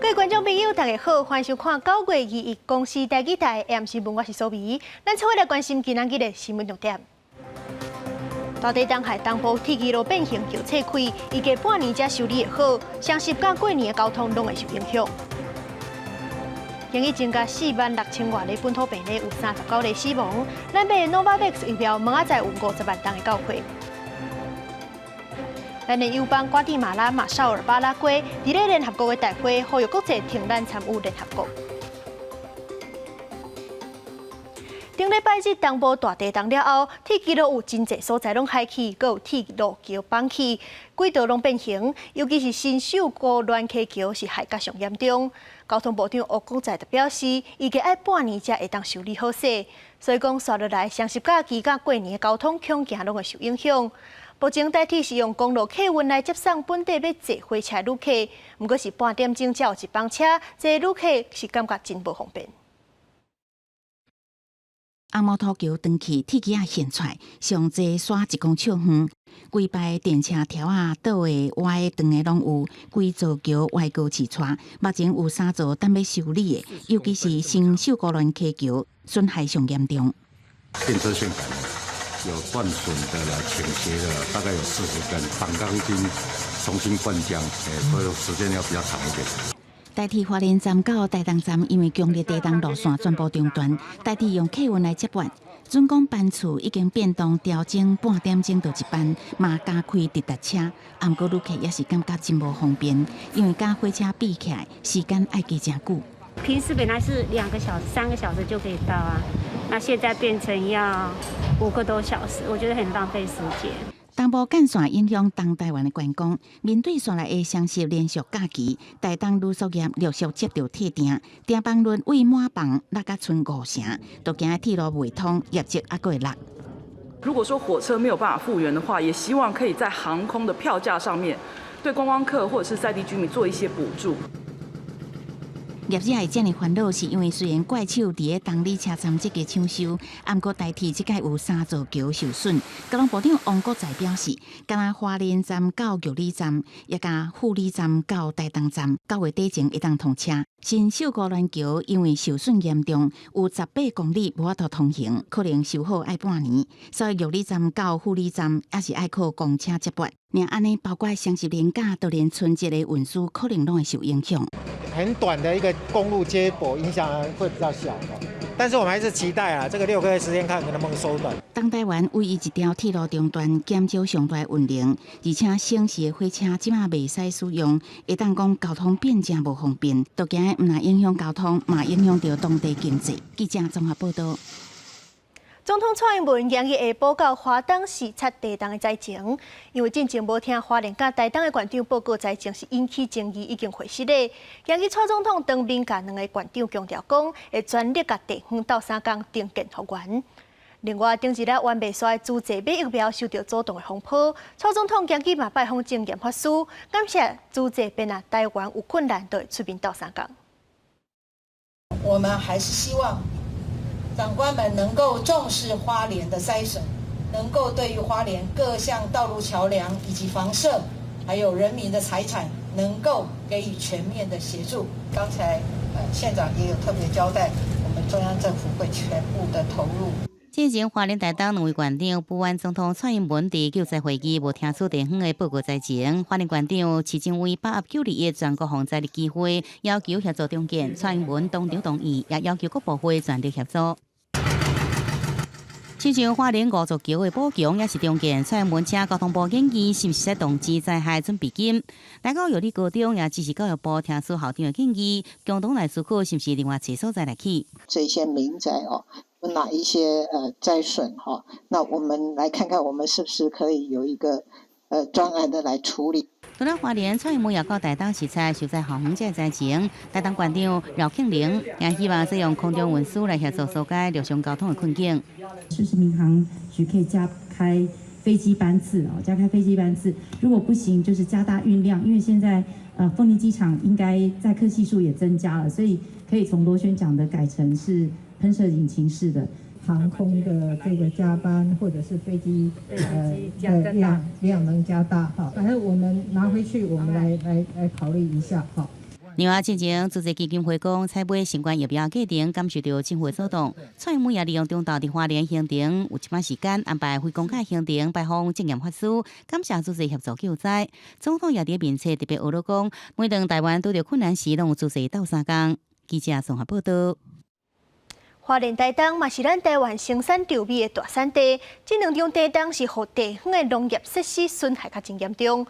各位觀眾朋友，大家好，歡迎收看9月21公視台語台 AM 新聞，我是蘇眉。咱做伙來關心今仔日的新聞重點。大地東海東部鐵支路變形橋拆開，預計半年才修理會好，雙十佮過年的交通攏會受影響。今日增加4萬6千外例本土病例，有39例死亡。咱買的 Novavax 疫苗，明仔載有50萬筒的到貨。咱的友邦瓜地馬拉馬紹爾巴拉圭，佇咧聯合國的大會呼籲國際停咱參與聯合國。頂禮拜日東部大地動了後，鐵支路有真濟所在攏海去，閣有鐵路橋崩去，軌道攏變形，尤其是新秀姑巒溪橋是害甲上嚴重。交通部長吳國在就表示，預計愛半年才會當修理好勢，所以講紲落來雙十假期佮過年的交通恐驚攏會受影響。目前台鐵是用公路客運來接送本地欲坐火車的旅客，毋過是半點鐘才有一班車，這旅客是感覺真無方便。紅毛塗橋斷去，鐵枝仔現出來，上濟徙1公尺遠，規排電車條仔倒的、歪的、斷的攏有，規座橋歪高起掣，目前有三座等欲修理的，尤其是新秀姑巒溪橋損害上嚴重。電車線桿有斷損的啦、傾斜的，大概有40根，綁鋼筋重新灌漿，所以時間要比較長一點。台鐵花蓮站到台東站，因為強烈地動路線全部中斷，台鐵用客運來接駁。準講班次已經變動調整半點鐘就一班，嘛加開直達車。毋過旅客也是感覺真無方便，因為佮火車比起來，時間愛加誠久。平時本來是2個小時、3個小時就可以到啊，那現在變成要5個多小時，我覺得很浪費時間。東部幹線影響東台灣的觀光，面對紲來的雙十連續假期，台東旅宿業陸續接著退訂，訂房率為滿房落甲賰五成，都驚鐵路袂通，業績猶閣會落。如果說火車沒有辦法復原的話，也希望可以在航空的票價上面對觀光客或者是在地居民做一些補助。業者會遮爾煩惱，是因為雖然怪手佇咧東里車站積極搶修，毋過台鐵這擺有三座橋受損。交通部長王國材表示，敢若花蓮站到玉里站，也佮富里站到台東站，9月底前會當通車。新秀姑巒橋因為受損嚴重，有18公里無法度通行，可能修好愛半年，所以玉里站到富里站也是愛靠公車接駁。若按呢，包括雙十連假，都連春節的運輸可能攏會受影響。很短的一個公路接駁，影響會比較小。但是我們還是期待啊，這個6個月時間看能不能縮短。東台灣唯一一條鐵路中斷，減少上大運能，而且省時的火車這馬袂使使用，會當講交通變誠無方便，都驚毋但影響交通，嘛影響著當地經濟。記者綜合報道。總統蔡英文今日下晡到花東視察地動的災情，因為進前無聽花蓮佮台東的縣長報告災情是引起爭議，已經會失禮。今日蔡總統當面共兩个縣長強調講，會全力共地方鬥相共重建復原。另外，頂一日冤袂煞的諸濟買疫苗受到阻擋的風波，蔡總統今日嘛拜訪證嚴法師，感謝諸濟邊若台灣有困難，就會出面鬥相共。我們還是希望長官們能夠重視花蓮的災損，能夠對於花蓮各項道路橋梁以及房舍，還有人民的財產，能夠給予全面的協助。剛才縣長也有特別交代，我們中央政府會全部的投入。之前花蓮台東兩位縣長不滿總統蔡英文佇救災會議無聽取地方的報告災情，花蓮縣長徐正偉把握9·21全國防災的機會，要求協助重建。蔡英文當場同意，也要求各部會全力協助。親像花蓮五座橋的補強也是重建，蔡英文請交通部研議是毋是使動資災害準備金。來到玉里高中也支持教育部聽取校長的建議，共同來思考是毋是另外揣所在來起。這些民宅哦，有哪一些災損哈？那我們來看看，我們是不是可以有一個專案的來處理。除了花蓮，蔡英文也到台東視察受災後方這災情。台東縣長饒慶鈴也希望使用空中運輸來協助紓解陸上交通的困境。是不是民航局可以加開飛機班次哦？加開飛機班次，如果不行，就是加大運量，因為現在鳳林機場應該載客係數也增加了，所以可以從螺旋槳的改成是噴射引擎式的。航空的這個加班，或者是飛機的量能加大哈，反正我們拿回去，我們來考慮一下哈。另外，進前慈濟基金會講，採買新冠疫苗過程感受著政府主動。蔡英文也利用中晝佇花蓮行程有一擺時間安排非公開行程拜訪證嚴法師，感謝慈濟協助救災。總統也佇面冊特別呵咾講，每當台灣拄著困難時，攏有慈濟鬥相共。記者綜合報導。花蓮台東嘛是咱台灣生產稻米的大產地，這兩場地動是予地方的農業設施損害較真嚴重。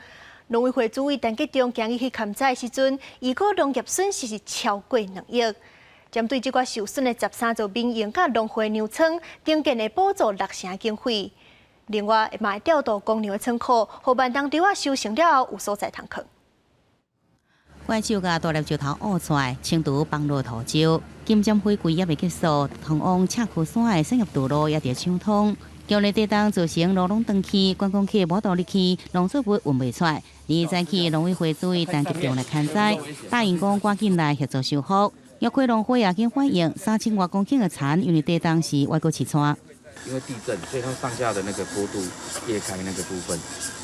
農委會主委陳吉仲今日去勘災的時陣，預估農業損失是超過2億。針對這寡受損的13座民營佮農會糧倉，重建會補助6成經費。另外，嘛會調度公糧的倉庫，予萬東稻仔收成了後有所在通囥。怪手共大粒石頭挖出來，清除崩落土石。金針花季也未結束，通往赤溪山的產業道路也佇搶通。強烈地動造成路攏斷去，觀光客無法度入去，農作物運袂出來。而早起農委會主委陳吉仲來勘災，答應講趕緊來協助修復。玉溪農會也緊反映3000外公頃的田，因為地動時歪過刺穿。因為地震，所以它上下的那個坡度裂開那個部分，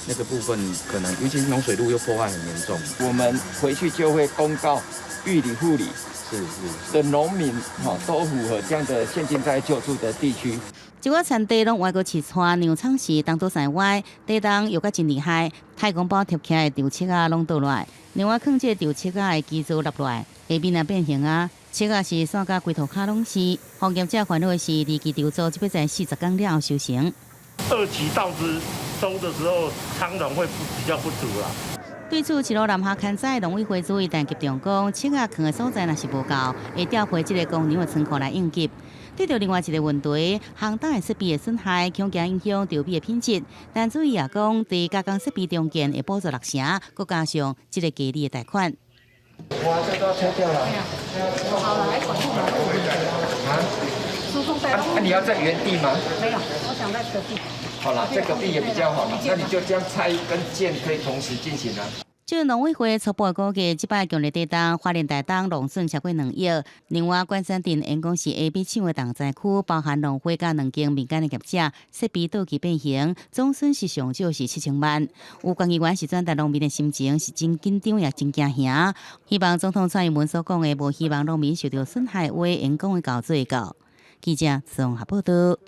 那個部分可能，尤其是農水路又破壞很嚴重。我們回去就會公告玉里、富里的農民，哈，都符合這樣的現金災救助的地區。這寡田地攏歪過刺穿，糧倉是東倒西歪，地動又閣真厲害，太公包貼起來的稻粟仔攏倒落來，另外囥這個稻粟仔的基座落來，下面也變形啊，粟仔是散甲規塗跤攏是。農業者煩惱的是，二期稻作這欲在40工了後收成。二期稻子收的時候，倉容會比較不足啦。對此，一路南下勘災農委會主委陳吉仲講，粟仔囥的所在若是無夠，會調配這個公糧的倉庫來應急。對著另外一個問題，烘焦的設備的損害，恐驚影響稻米的品質。但主委也講，佇加工設備重建會補助6成，閣加上這個低利的貸款。哇，這都要拆掉了。好了，來管控啊？啊，你要在原地嗎？沒有，我想在隔壁。好了，在隔壁也比較好嘛。那你就將拆跟建可以同時進行啊。據農委會初步估計，這擺強烈地動，花蓮台東農損超過2億。另外，關山鎮員工是 A、B 廠的重災區，包含農會佮兩間民間的業者，設備倒去變形，總損失上少是7000萬。有關議員是轉達農民的心情是真緊張也真驚嚇，希望總統蔡英文所講的無希望農民受著損害話，會講會到做會到。記者綜合報導。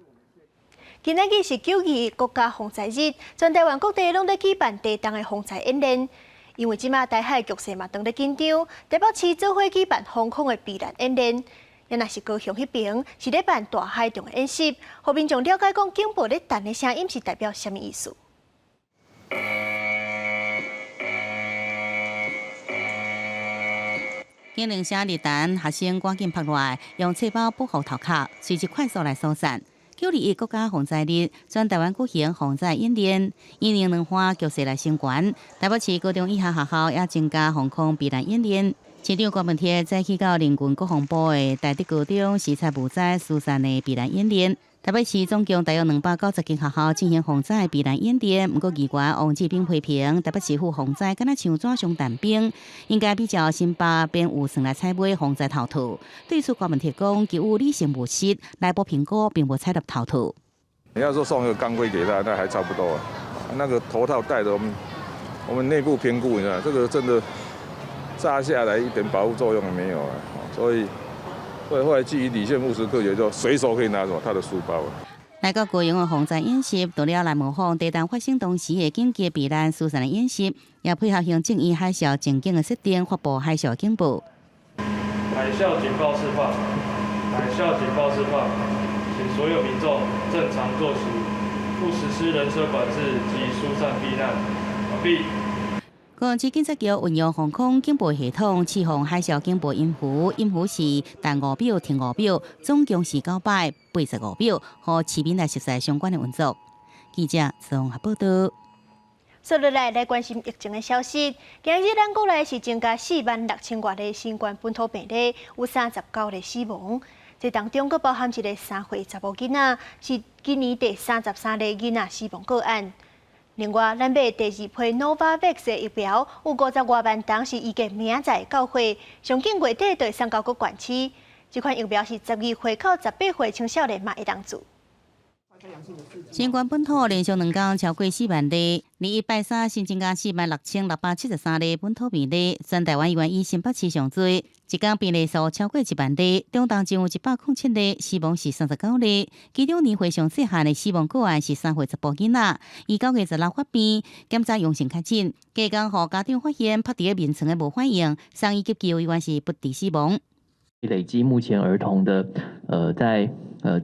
今仔日是9·21國家防災日，全台灣各地攏咧舉辦地動的防災演練。因為這馬台海局勢嘛，當咧緊張，台北市做伙舉辦防空的避難演練。若是高雄彼爿，是咧辦大海中的演習，予民眾了解講警報咧彈的聲音是代表啥物意思。警鈴聲一彈，學生趕緊趴落來，用冊包保護頭殼，隨即快速來疏散。9·21國家防災日，全台灣舉行防災演練，因應兩岸局勢來升懸。台北市高中以下學校也增加防空避難演練。市長郭文鐵早起到鄰近國防部的台德高中視察無災疏散的避難演練。台北市總共大約290間學校進行防災避難演練，毋過議員王志斌批評台北市府防災敢若像紙上談兵，應該比照新北編預算來採買防災頭套。對此，郭文鐵講，給予理性務實，內部評估並無採納頭套。你要說送一個鋼盔給他，那還差不多啊。那個頭套戴的，我們內部評估，你知道，這個真的炸下來一點保護作用也沒有啊，所以。後來基於理性務實科學，就隨手可以拿走他的書包。來到高雄的防災演習，除了來模仿地動發生當時的緊急避難疏散的演習，也配合行政院海嘯情景的設定，發布海嘯警報。海嘯警報釋放，海嘯警報釋放，請所有民眾正常作息，不實施人車管制及疏散避難。完畢。高雄市警察局運用防空警報系統，釋放海嘯警報音符，音符是彈5秒、停5秒，總共是9擺，85秒，予市民來熟悉相關的運作。記者綜合報導。接落來來關心疫情的消息。今日咱國內是增加4萬6千外例新冠本土病例，有39例死亡。這當中閣包含一個3歲查某囡仔，是今年第33例囡仔死亡個案。另外，咱買第二批 Novavax 的疫苗有50外萬筒，是預計明仔載到貨，上緊月底就會送到各縣市。這款疫苗是12歲到18歲青少年嘛會當注。新冠本土連續2天超過4萬例，21拜三新增加46,673例本土病例，全台灣依然以新北市上濟，一工病例數超過1萬例，中重症有107例，死亡是39例，其中年歲上細漢的死亡個案是3歲查埔囡仔，伊9月16發病，檢查陽性確診，隔工予家長發現趴佇咧眠床的無反應，送醫急救依然是不治死亡。累計目前兒童的，在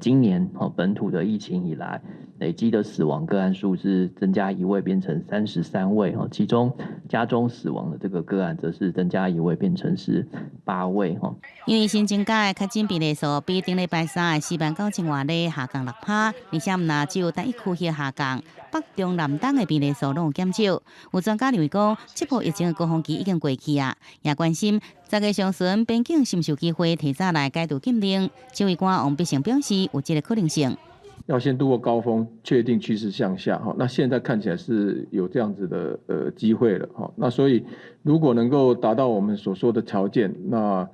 今年本土的疫情以來，累計的死亡個案數是增加一位，變成33位哦。其中家中死亡的這個個案，則是增加一位，變成是8位哈。因為新增加的確診病例數比頂禮拜三的4萬9千外例下降6趴，而且毋但只有單一區域下降，北中南東的病例數攏有減少。有專家認為講，這波疫情的高峰期已經過去啊，也關心10月上旬邊境是毋是有機會提早來解除禁令。指揮官王必勝表示，有這個可能性。要先度過高峰，確定趨勢向下哈。那現在看起來是有這樣子的機會了哈。那所以如果能夠達到我們所說的條件，那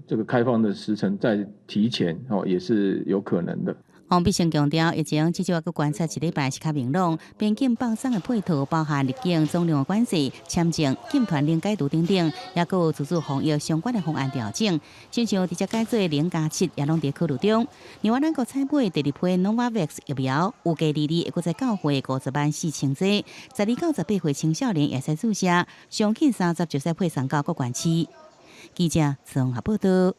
這個開放的時程再提前哦，也是有可能的。王必勝強調，疫情至少閣觀察一禮拜是較明朗。邊境放鬆的配套包含入境總量的管制、簽證、禁團令解除等等，也閣有自主防疫相關的方案調整。親像直接改做0+7，也攏佇考慮中。另外，咱國採買第二批 Novavax 疫苗，預計22日會閣再到貨504,000劑，12到18歲青少年會使注射，上緊30就使配送到各縣市。記者綜合報道。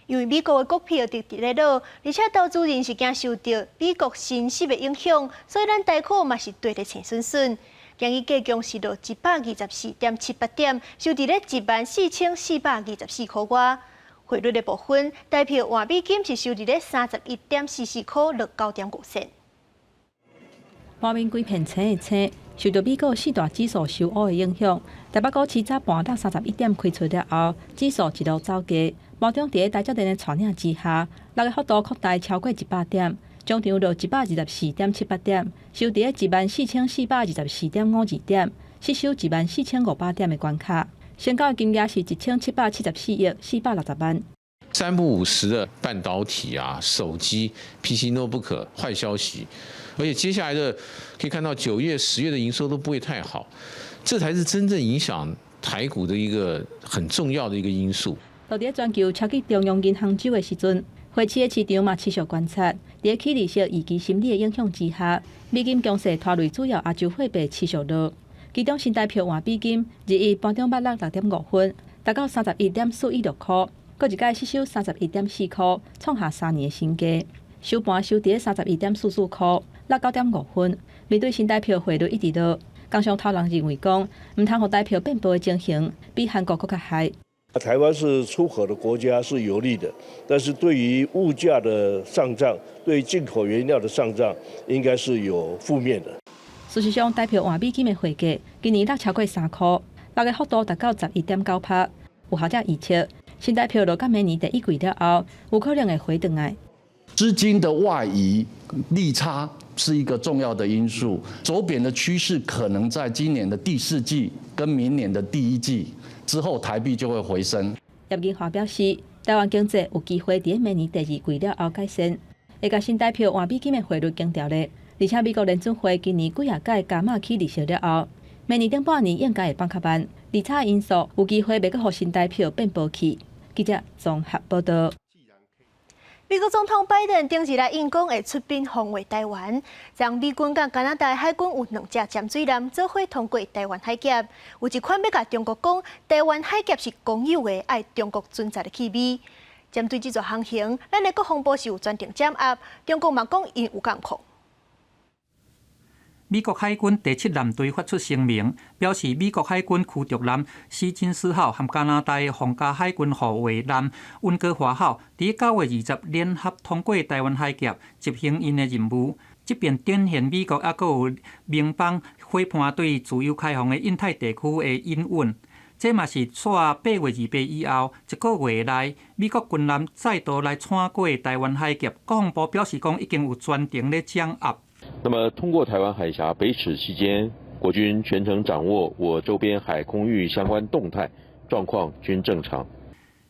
因為美國的股票直直咧落，而且投資人是驚受著美國升息的影響，所以咱台股嘛是綴得青順順。今日計共是落124.78點，收佇咧14,424箍外。匯率的部分，台幣換美金是收佇咧31.44箍落9.5仙。盤面規片青的青，受著美國四大指數受烏的影響，台北股市早盤落31點開出了後，指數一路走低。盤中佇咧台積電的帶領之下，落的幅度擴大超過100點，終場落124.78點，收佇咧14,424.52點，失守14,500點的關卡。成交的金額是1774億460萬。三不五時的半導體啊、手機、PC notebook 壞消息，而且接下來的可以看到9月、10月的營收都不會太好，這才是真正影響台股的一個很重要的一個因素。就佇咧全球超級中央銀行週的時陣，匯市的市場嘛持續觀察，佇咧起利息預期心理的影響之下，美金強勢拖累主要亞洲貨幣持續落。其中新台票換美金，21盤中捌落6.5分，達到31.416箍，閣一改失守31.4箍，創下3年的新低。收盤收佇咧31.44箍，落9.5分。面對新台票匯率一直落，工商頭人認為講，毋通予台票變薄的情形，比韓國閣較害。台灣是出口的國家是有利的，但是對於物價的上漲，對進口原料的上漲，應該是有負面的。事實上，台票換美金的匯價今年落超過3箍，落的幅度達到11.9趴。有學者預測，新台票落到明年第一季了後，有可能會回轉來。資金的外移利差是一個重要的因素，走貶的趨勢可能在今年的第四季跟明年的第一季之後，台幣就會回升。葉銀華表示，台灣經濟有機會佇明年第二季了後改善，會共新台票換美金的匯率緊調咧。而且美國聯準會今年幾仔擺加碼起利息了後，明年頂半年應該會放較慢，利差因素有機會袂閣予新台票變薄去。記者綜合報道。美國總統拜登頂日來應講會出兵防衛台灣，將美軍佮加拿大海軍有兩隻潛水艦做伙通過台灣海峽，有一款欲共中國講，台灣海峽是公有的，愛中國存在的氣味。針對這座航行，咱的國防部是有專程掌握，中國嘛講𪜶有監控。美國海軍第七艦隊發出聲明，表示美國海軍驅逐艦史金斯號和加拿大皇家海軍護衛艦溫哥華號，佇9月20聯合通過台灣海峽執行𪜶的任務。這遍展現美國猶閣有盟邦夥伴對自由開放的印太地區的隱忍。這嘛是紲8月28以後一個月內，美國軍艦再度來穿過台灣海峽。國防部表示講已經有專程咧掌握。那麼，通過台灣海峽北駛期間，國軍全程掌握我周邊海空域相關動態狀況均正常。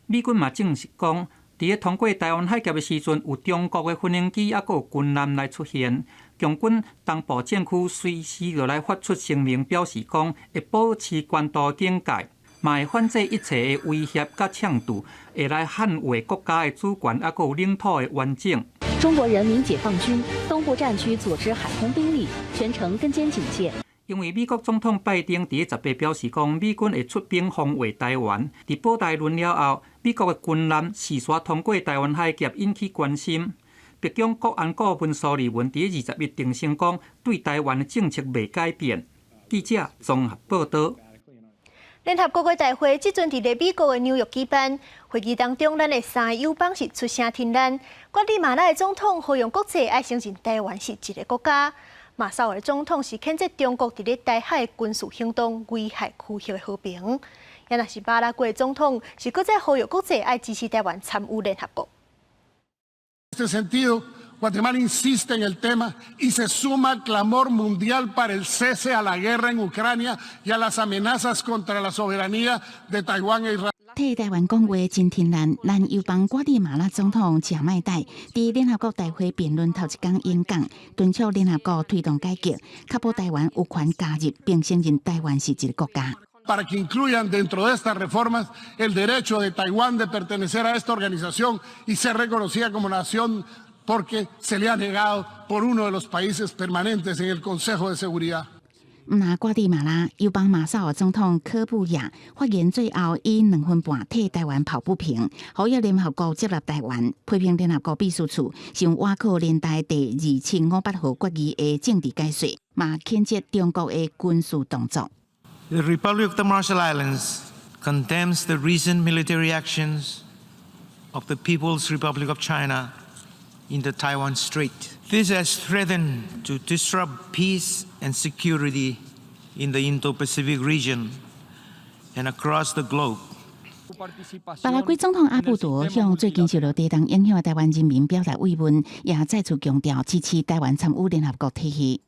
美軍嘛證實講，佇咧通過台灣海峽的時陣，有中國的飛行機猶閣有軍艦來出現，共軍東部戰區隨時就來發出聲明，表示講會保持高度警戒，嘛會反制一切的威脅佮搶奪，會來捍衛國家的主權猶閣有領土的完整。中國人民解放軍東部戰區組織海空兵力全程跟監警戒。因為美國總統拜登佇18表示講，美軍會出兵防衛台灣。佇保台論了後，美國的軍艦持續通過台灣海峽，引起關心。白宮國安顧問蘇利文佇21定聲講，對台灣的政策袂改變。記者綜合報道。聯合國的大會這陣佇咧美國的紐約舉辦，會議當中，咱的三个友邦是出聲挺咱。瓜地馬拉的總統呼籲國際愛承認台灣是一个國家。馬紹爾總統是譴責中國佇咧台海軍事行動危害區域的和平。也若是巴拉圭總統是閣再呼籲國際愛支持台灣參與聯合國。 En este sentido, Guatemala insiste en el tema y se suma al clamor mundial para el cese a la guerra en Ucrania y a las amenazas contra la soberanía de Taiwán e Israel. 替台灣講話真挺咱，咱友邦瓜地馬拉總統賈麥岱佇聯合國大會辯論頭一工演講，敦促聯合國推動改革，確保台灣有權加入並承認台灣是一个國家。 Para que incluyan dentro de estas reformas el derecho de Taiwán de pertenecer a esta organización y ser reconocida como nación porque se le ha negado por uno de los países permanentes en el Consejo de Seguridad. 毋但瓜地馬拉友邦馬紹爾總統科布亞發言最後以2分半替台灣抱不平，呼籲聯合國接納台灣，批評聯合國秘書處是用倚靠聯大第2758號決議的政治解說，嘛譴責中國的軍事動作。 The Republic of the Marshall Islands condemns the recent military actions of the People's Republic of China in the Taiwan Strait. This has threatened to disrupt peace and security in the Indo-Pacific region and across the globe. 巴拉圭總統阿布多向最近受到地動影響的台灣人民表達慰問，也再次強調支持台灣參與聯合國體系。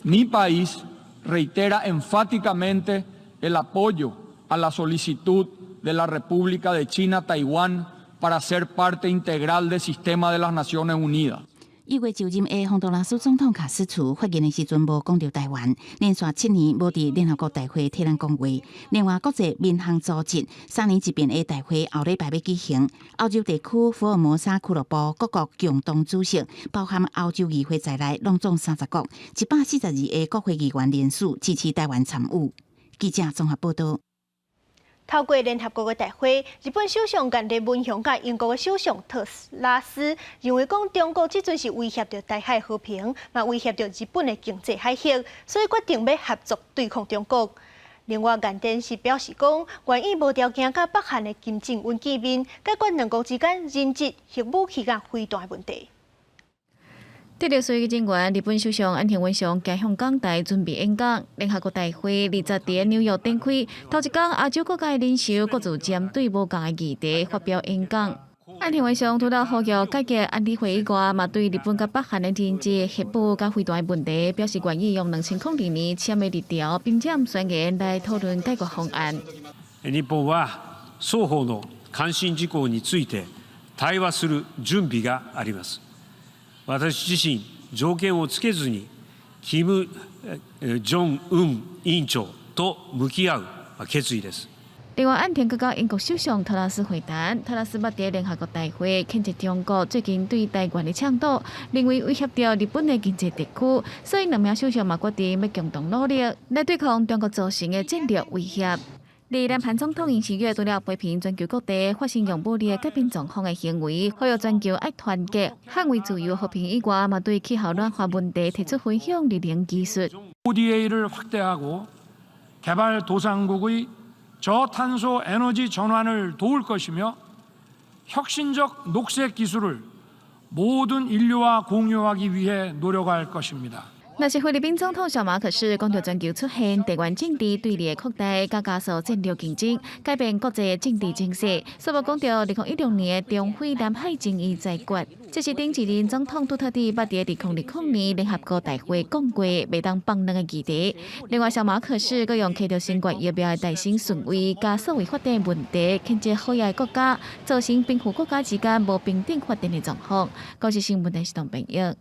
Mi país reitera enfáticamente el apoyo a la solicitud de la República de China Taiwán para ser parte integral del sistema de las Naciones Unidas. 猶未就任的洪都拉斯總統卡斯楚發言的時陣無講著台灣，連續7年無佇聯合國大會替咱講話。另外，國際民航組織3年一遍的大會後禮拜欲舉行，歐洲地區福爾摩沙俱樂部各國共同主席，包含歐洲議會在內，攏總30國142個國會議員聯署支持台灣參與。記者綜合報道。透過聯合國的大會，日本首相岸田文雄佮英國的首相特拉斯認為講中國這陣是威脅著台海和平，嘛威脅著日本的經濟海域，所以決定欲合作對抗中國。另外，岸田是表示講，願意無條件佮北韓的金正恩見面，解決兩國之間人質、核武器佮飛彈的問題。特別隨議人員，日本首相岸田文雄行向講台準備演講。聯合國大會20佇紐約展開，頭一工亞洲國家的領袖各自針對無仝的議題發表演講。岸田文雄除了呼籲改革安理會以外，嘛對日本佮北韓的人質、核武佮飛彈的問題表示願意用2002年簽的日條兵谏宣言來討論解決方案。日本は雙方の関心事項について対話する準備があります。私自身条件をつけずにキム・ジョンウン委員長と向き合う決意です。另外，岸田閣佮英國首相特拉斯會談，特拉斯捌佇聯合國大會譴責中國最近對台灣的搶奪，認為威脅著日本的經濟特區，所以兩名首相嘛決定欲共同努力來對抗中國造成的戰略威脅。而南韓總統尹錫悅除了批評全球各地發生用武力改變狀況的行為，呼籲全球愛團結，捍衛自由和平以外，嘛對氣候暖化問題提出分享綠能技術。 ODA를 확대하고 개발도상국의 저탄소 에너지 전환을 도울 것이며 혁신적 녹색 기술을 모든 인류와 공유하기 위해 노력할 것입니다. 若是菲律賓總統小馬可仕講著全球出現地緣政治對立的擴大，佮加速戰略競爭，改變國際政治情勢。煞無講著2016年的中菲南海爭議裁決，這是頂一任總統杜特蒂捌佇2020年聯合國大會講過袂當放軟的議題。另外，小馬可仕閣用揢著新冠疫苗的大型順位，佮數位發展問題，譴責好野的國家，造成貧富國家之間無平等發展的狀況。公視新聞電視台編譯。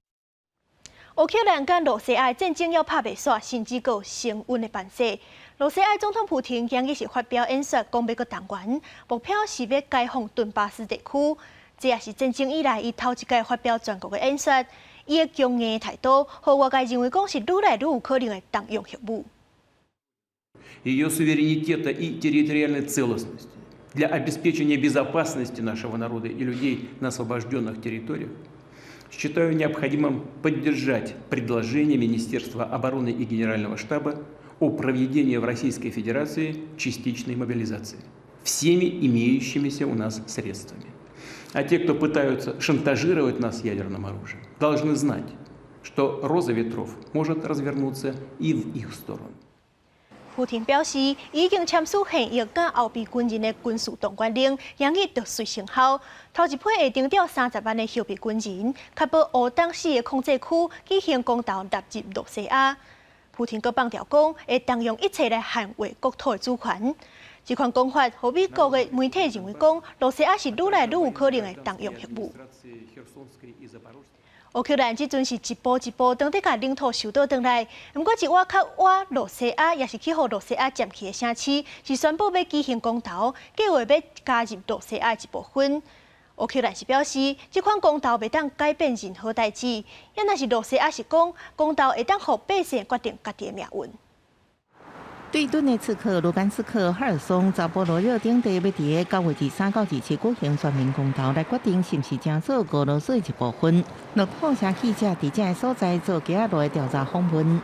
烏克蘭佮羅西亞戰爭猶拍袂煞，甚至閣有升溫的範勢。羅西亞總統普廷今日是發表演說，講欲閣動員，目標是欲解放頓巴斯地區。這也是戰爭以來伊頭一擺發表全國的演說。伊的強硬態度，予外界認為講是愈來愈有可能會動用核武。 Ее суверенитета и территориальной целостности, для обеспечения безопасности нашего народа и людей на освобожденных территориях, считаю необходимым поддержать предложение Министерства обороны и Генерального штаба о проведении в Российской Федерации частичной мобилизации всеми имеющимися у нас средствами. А те, кто пытаются шантажировать нас ядерным оружием, должны знать, что роза ветров может развернуться и в их сторону. 普廷表示，已經簽署現役佮後備軍人的軍事動員令，今日就遂生效。頭一批會徵調30萬的後備軍人，確保烏東四个控制區舉行公投納入羅西亞。普廷閣放調講，會動用一切來捍衛國土的主權。這款講法，予美國的媒體認為講，羅西亞是愈來愈有可能會動用核武。烏克蘭這陣是一步一步當佇共領土收倒轉來，毋過一倚較倚羅西亞，也是去予羅西亞佔去的城市，是宣布欲舉行公投，計劃欲加入羅西亞一部分。烏克蘭是表示，這款公投袂當改變任何代誌，也若是羅西亞是講，公投會當予百姓決定家己的命運。對頓涅茨克、盧甘斯克、赫爾松、扎波羅熱等地，欲佇9月23到27舉行全民公投，來決定是毋是成做俄羅斯的一部分。路透社記者佇這个所在做街仔路的調查訪問。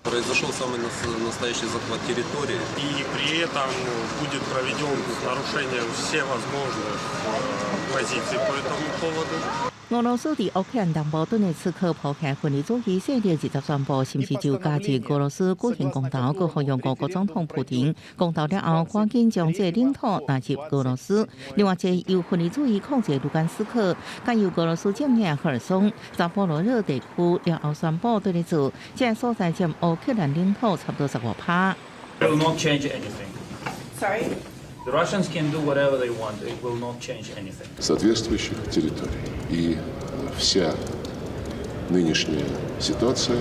Произошел самый настоящий захват территории. И при этом будет проведен с нарушением всевозможных позиций по этому поводу. 俄羅斯佇烏克蘭東部頓涅茨克抱起分離主義勢力，20宣布是毋是就加入俄羅斯舉行公投，閣呼籲俄國總統普廷公投了後，趕緊將這个領土納入俄羅斯。另外，這由分離主義控制盧甘斯克，佮由俄羅斯佔領赫爾松、扎波羅熱地區了後宣布對咧做，這个所在佔烏克蘭領土差不多15%。 It will not change anything. Sorry? The Russians can do whatever they want. It will not change anything. Соответствующих территорий. И вся нынешняя ситуация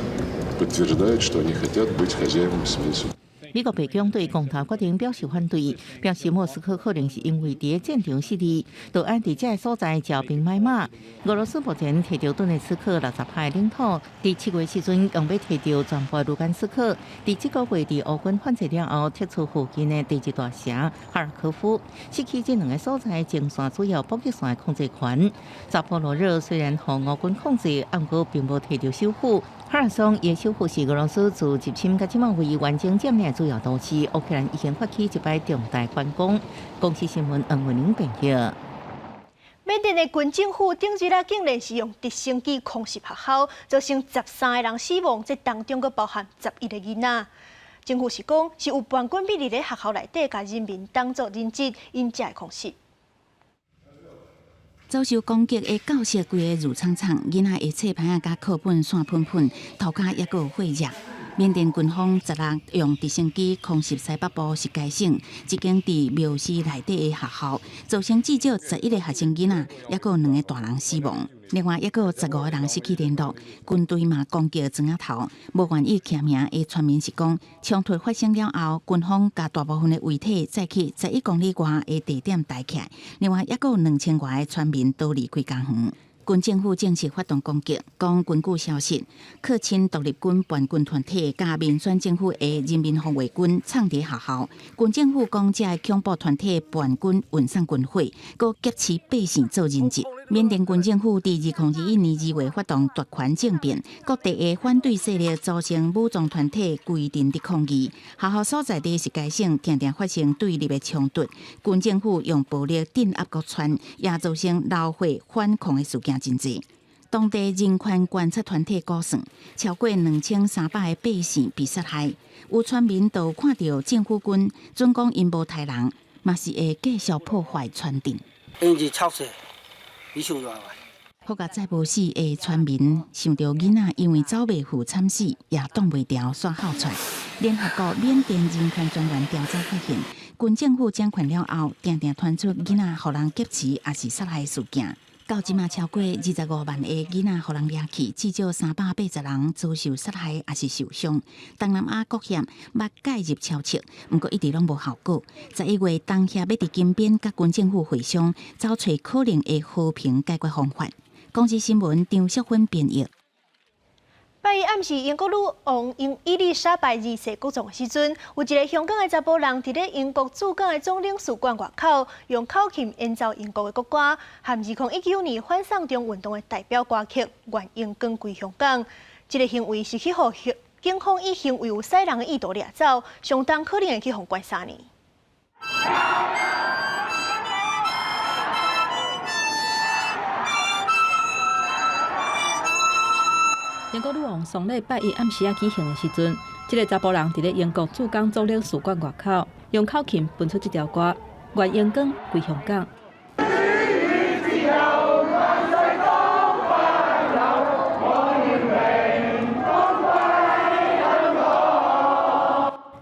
подтверждает, что они хотят быть хозяевами своей судьбы. 美國白宮對公投決定表示反對，表示莫斯科可能是因為佇戰場失利，就愛佇這个所在招兵買馬。俄羅斯目前提著頓涅茨克60%領土，佇7月時陣用欲提著全部盧甘斯克。佇這個月佇烏軍反制了後，撤出附近的第二大城哈爾科夫，失去這兩个所在前線主要補給線的控制權。扎波羅熱雖然予烏軍控制，毋過並無提著首府。赫爾松的首府是俄羅斯自入侵到這馬為完整佔領主要都市。烏克蘭已經發起一擺重大反攻。公視新聞黃文玲編譯。緬甸的軍政府頂日仔竟然是用直升機空襲學校，造成13個人死亡，這當中閣包含11個囡仔。政府是講是有叛軍秘佇咧學校內底，共人民當作人質，𪜶才會空襲。遭受攻擊的教室規个挐氅氅，囡仔的冊牌仔佮課本散噴噴，塗跤猶閣有火熱。緬甸軍方16用直升機空襲西北部實皆省一間佇廟寺內底的學校，造成至少11個學生囡仔，猶閣有兩個大人死亡。另外，猶閣有15個人失去聯絡。軍隊嘛攻擊莊仔頭，無願意簽名的村民是講，衝突發生了後，軍方共大部分的遺體載去11公里外的地點埋起來。另外，猶閣有2000外个村民逃離開家園。軍政府正式發動攻擊，講根據消息，克欽獨立軍叛軍團體佮民選政府的人民防衛軍藏佇學校。軍政府講，這个恐怖團體叛軍運送軍火，閣劫持百姓做人質。緬甸軍政府佇2021年2月發動奪權政變，各地的反對勢力組成武裝團體規陣佇抗議。學校所在地實皆省定定發生對立的衝突，軍政府用暴力鎮壓各村，也造成流血反抗的事件真濟。當地人權觀察團體估算，超過2300個百姓被殺害。有村民都看著政府軍，準講𪜶無刣人，嘛是會繼續破壞村鎮。𪜶是臭死，你想怎好佳哉無死的村民想著囡仔因為走袂赴慘死，也擋袂牢，煞哭出來。聯合國緬甸人權專員調查發現，軍政府掌權了後，定定傳出囡仔予人劫持抑是殺害事件。到這馬超過25萬个囡仔予人掠去，至少380人遭受殺害抑是受傷。東南亞國協捌介入調停，毋過一直攏無效果。11月，東協欲佇金邊佮軍政府會商，找揣可能的和平解決方法。公視新聞張淑芬編譯。拜一暗時，英國女王英伊麗莎白二世國葬的時陣，有一个香港的查埔人佇咧英國駐港的總領事館外口，用口琴演奏英國的國歌，含2019年反送中運動的代表歌曲《願榮光歸香港》。這个行為是去予警方以行為有使人的意圖掠走，相當可能會去予關3年。英國女王喪禮拜一暗時仔舉行的時陣，這个查埔人佇咧英國駐港總領事館外口，用口琴分出這條歌《願榮光歸香港》。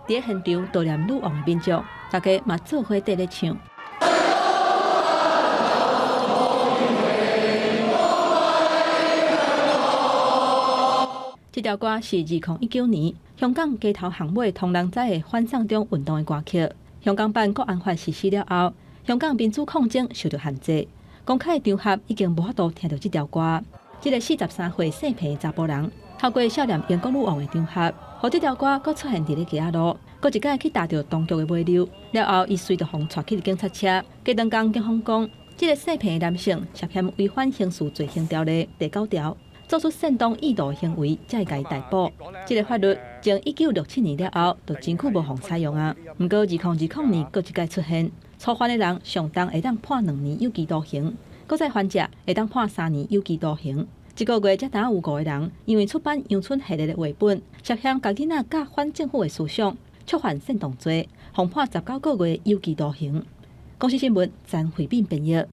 佇咧現場悼念女王的民眾，大家嘛做伙綴咧唱。這條歌是2019年香港街頭巷尾予人知的反送中運動的歌曲。香港版國安法實施了後，香港民主抗爭受到限制，公開場合已經無法度聽著這條歌。這个43歲姓彭的查埔人，透過笑念英國女王的場合，予這條歌閣出現佇咧街仔路，閣一擺去踏著當局的尾溜。了後，伊隨著予𤆬去警察車。隔兩工，警方講，這个姓彭的男性涉嫌違反刑事罪行條例第9條。做出煽動意圖行為，才會共伊逮捕。這个法律從1967年了後，就真久無予採用啊。毋過2020年閣一擺出現，初犯的人上重會當判2年有期徒刑，閣再犯者會當判3年有期徒刑。這个月才拄有5个人因為出版陽春系列的繪本，涉嫌共囡仔教反政府的思想，觸犯煽動罪，予判19個月有期徒刑。公視新聞陳慧敏編譯。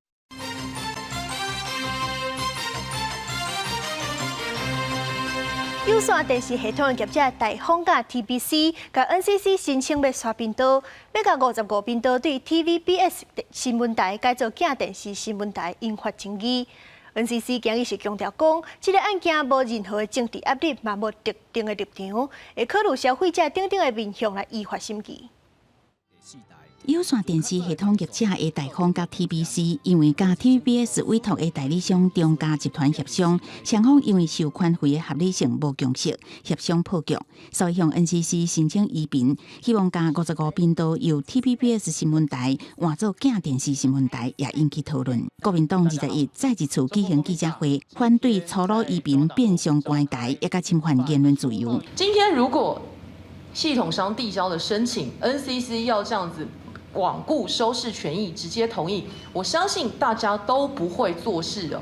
有線電視系統的業者大風佮 TBC，共 NCC 申請欲徙頻道，欲共55頻道對 TVBS 新聞台改做鏡電視新聞台，引發爭議。NCC 今日是強調講，這个案件無任何的政治壓力，嘛無特定的立場，會考慮消費者等等的面向來依法審議。有線電視系統業者的大風佮 TBC，因為佮 TVBS 委託的代理商中嘉集團協商，雙方因為授權費的合理性無共識，協商破局，所以向 NCC 申請移頻，希望共55頻道由 TVBS 新聞台換做鏡電視新聞台，也引起討論。國民黨21再一次舉行記者會，反對粗魯移頻變相關台，也佮侵犯言論自由。今天如果系統商遞交的申請，NCC 要這樣子罔顧收視權益，直接同意，我相信大家都不會坐視的。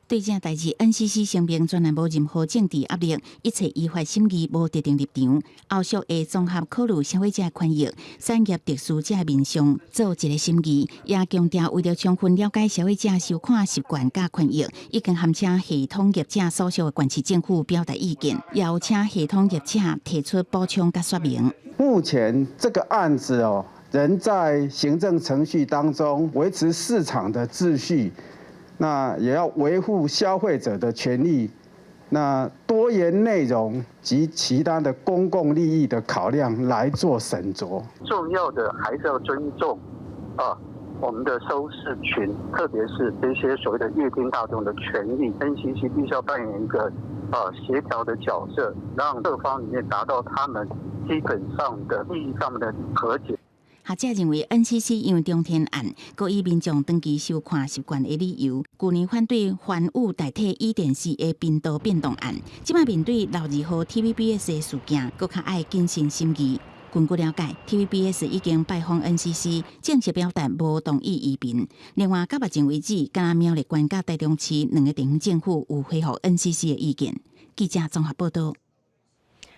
對這代誌，NCC 聲明全然無任何政治壓力，一切依法審議，無特定立場。後續會綜合考慮消費者權益、產業特殊者面向做一個審議，也強調為著充分了解消費者收看習慣佮權益，已經函請系統業者所屬的縣市政府表達意見，也有請系統業者提出補充佮說明。目前這個案子哦，仍在行政程序當中，維持市場的秩序，那也要維護消費者的權利，那多元內容及其他的公共利益的考量來做審酌。重要的還是要尊重啊，我們的收視群，特別是這些所謂的閱聽大眾的權益。NCC 必須要扮演一個啊協調的角色，讓各方裡面達到他們基本上的利益上面的和解。學者認為，NCC 因為中天案，閣以民眾長期收看習慣的理由，舊年反對環宇代替以電視的頻道變動案，這擺面對62號 TVBS 的事件，閣較愛謹慎審議。根據了解，TVBS 已經拜訪 NCC，正式表達無同意移民。另外，到目前為止，敢若苗栗縣佮台中市兩個地方政府有回覆 NCC 的意見。記者綜合報道。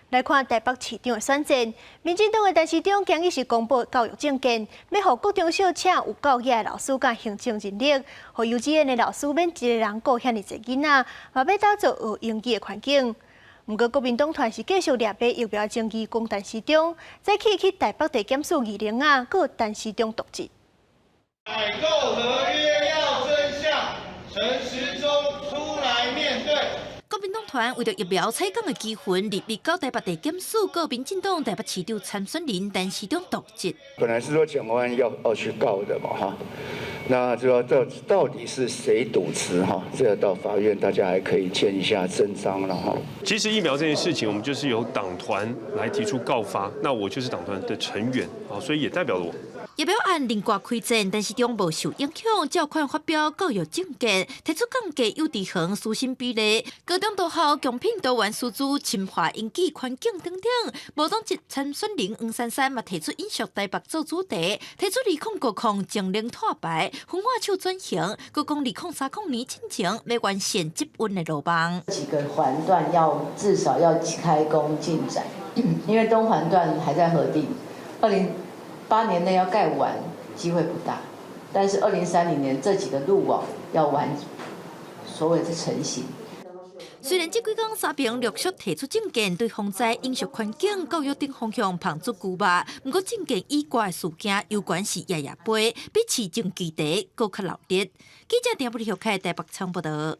來看台北市長的選戰，民進黨的陳時中今日是公布教育政見，欲予國中小請有夠額的老師佮行政人力，予幼稚園的老師免一个人顧遐爾濟囡仔，嘛欲打造學英語的環境。毋過國民黨團是繼續掠馬疫苗爭議攻陳時中，早起去台北地檢署議員啊，閣陳時中瀆職。採購合約要真相，陳時中出來面對。國民黨團為著疫苗採購的糾紛，入稟到台北地檢署告民進黨台北市長參選人陳時中瀆職。本來是說蔣萬安要去告的嘛，哈，那這個這到底是誰瀆職哈？這個到法院大家還可以見一下真章了哈。其實疫苗這件事情，我們就是由黨團來提出告發，那我就是黨團的成員啊，所以也代表了我。疫苗案另掛開戰，陳時中無受影響，照款發表教育政見，提出降低幼稚園師生比例、高中大學強聘多元師資、深化英語環境等等。無黨籍參選人黃珊珊嘛提出永續台北做主題，提出2050淨零碳排、焚化廠轉型，閣講2030年進前欲完善捷運的路網。幾個環段要至少要開工進展，因為東環段還在核定，208年內要蓋完，機會不大。但是2030年這幾個路網要完，所謂的成型。雖然這幾工三爿陸續提出政見，對防災、飲食環境、教育等方向拋出牛肉，毋過政見以外的事件，猶原是夜夜飛，比市政議題閣較鬧熱。記者丁布里開台北場報道。